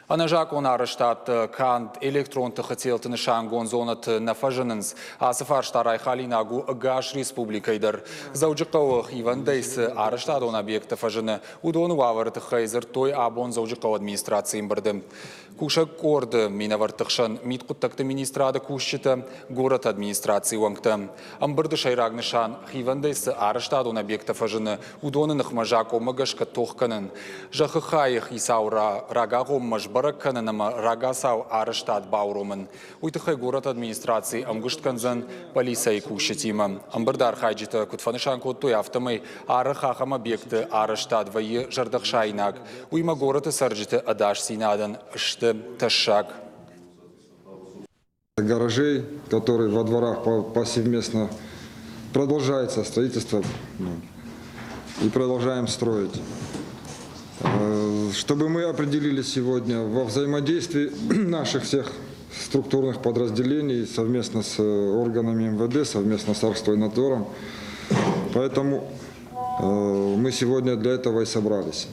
Ӕнӕзакъон арӕзтадты канд электрон тыхы телты нысангонд зонӕты нӕ фӕзынынц. Ацы фарста райхалинаг у ӕгас республикӕйы дӕр. Дзӕуджыхъӕуы хивӕндӕй цы арӕзтадон объекттӕ фӕзыны, уыдоны уавӕры тыххӕй дзырдтой абон Дзӕуджыхъӕуы администрацийы ӕмбырды. Кусӕг къорды минӕвӕртты хсӕн мидхъуыддӕгты министрады кусджытӕ, горӕты администрацийы уӕнгтӕ. Ӕмбырды сӕйраг нысан хивӕндӕй цы арӕзтадон объекттӕ фӕзыны, уыдоны ныхмӕ закъонмӕ гӕсгӕ тох кӕнын, зӕххы хайы хицау рагагъоммӕ сбӕрӕг кӕнын ӕмӕ рагацау арӕзтад бауромын. Уый тыххӕй горӕты администраци ӕмгуыст кӕндзӕн полицӕйы кусджытимӕ. Ӕмбырды архайджытӕ куыд фӕнысан кодтой, афтӕмӕй арӕх ахӕм объекты арӕзтад вӕййы зӕрдӕхсаинаг. Уыимӕ горӕты цӕрджыты ӕдасдзинадӕн сты тӕссаг. Гаражей, которые во дворах повсеместно продолжается строительство и продолжаем строить. Чтобы мы определили сегодня во взаимодействии наших всех структурных подразделений совместно с органами МВД, совместно с Архстройнадзором. Поэтому мы сегодня для этого и собрались.